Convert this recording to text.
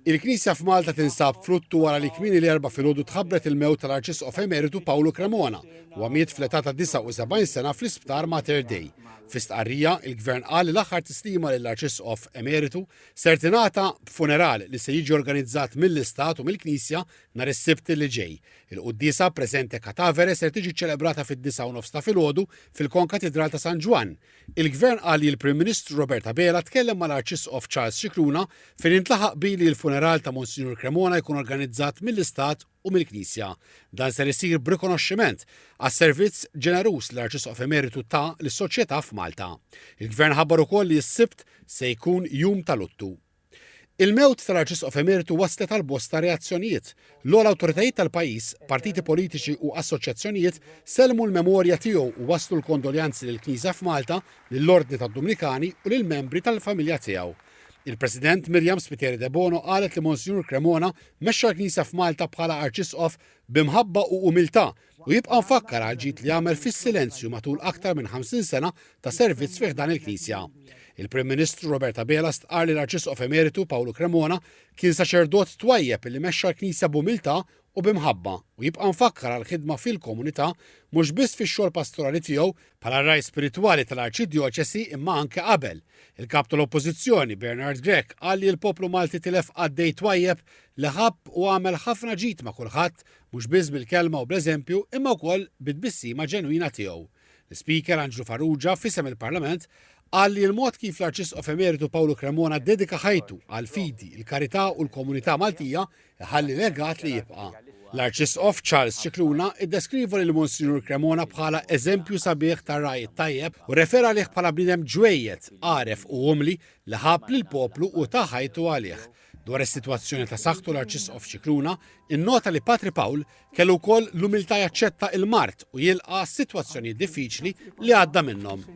Il-Knisja f'Malta tinsab f'luttu wara li kmieni l-Erbgħa filgħodu tħabbret il-mewt tal-Arċisqof Emeritu Pawlu Cremona. Huwa miet fl-età ta' 79 sena fl-Isptar Mater Dei. Fi stqarrija, il-Gvern qal li l-aħħar tislima lill-Arċisqof Emeritu ser tingħata b'funeral li se jiġi organizzat mill-Istat u mill-Knisja nhar is-Sibt li ġej. Il-quddiesa presente catavere ser tiġi ċċelebrata fid-9:30 ta' filgħodu fil-Konkatidral ta' San Ġwann. Il-Gvern qal li l-Prim Ministru Robert Abela tkellem mal-Arċisqof Charles Scicluna fejn intlaħaq qbil li l-funeral ta' Monsinjur Cremona jkun organizzat mill-Istat u mill-Knisja. Dan ser isir b'rikonoxximent għas-servizz ġeneruż li l-Arċisqof Emeritu ta lis-soċjetà f'Malta. Il-Gvern ħabbar ukoll li s-Sibt se jkun jum ta' luttu. Il-mewt tal-Arċisqof Emeritu wasslet għal bosta reazzjonijiet. L-ogħla awtoritajiet tal-pajjiż, partiti politiċi u assoċjazzjonijiet sellmu l-memorja tiegħu u wasslu l-kondoljanzi lill-Knisja f'Malta, lill-Ordni tad-Dumnikani u lill-membri tal-familja tiegħu. Il-President Myriam Spiteri Debono qalet li Monsinjur Cremona mexxa l-Knisja f'Malta bħala Arċisqof b'imħabba u umiltà u jibqa' mfakkar għall-ġid li għamel fis-silenzju matul aktar minn 50 sena ta' servizz fi ħdan il-Knisja. Il-Prim Ministru Robert Abela stqarr li l-Arċisqof Emeritu Pawlu Cremona kien saċerdot twajjeb li mexxa l-Knisja b'umiltà u b'imħabba u jibqa' mfakkar għall-ħidma fil-komunità mhux biss fix-xogħol pastorali tiegħu bħala r-ragħaj spiritwali tal-Arċidjoċesi imma anke qabel. Il-Kap tal-Oppożizzjoni Bernard Grech qal li l-poplu Malti tilef qaddej twajjeb li ħabb u għamel ħafna ġid ma' kulħadd mhux biss bil-kelma u bl-eżempju imma wkoll bit-tbissima ġenwina tiegħu. L-Ispeaker Anġlu Farrugia f'isem il-Parlament qal li l-mod kif l-Arċisqof Emeritu Pawlu Cremona ddedika ħajtu għall-fidi, il-karità u l-komunità Maltija iħalli legat li jibqa'. L-Arċisqof Charles Scicluna iddeskriva lil Monsinjur Cremona bħala eżempju sabiħ tar-ragħaj it-tajjeb u rrefera għalih bħala bniedem ġwejjed, għaref u umli li ħabb lill-poplu u ta ħajtu għalih. Dwar is-sitwazzjoni ta' saħħtu l-Arċisqof Scicluna innota li Patri Pawl kellu wkoll l-umiltà jaċċetta il-mard u jilqa' s-sitwazzjonijiet diffiċli li għadda minnhom.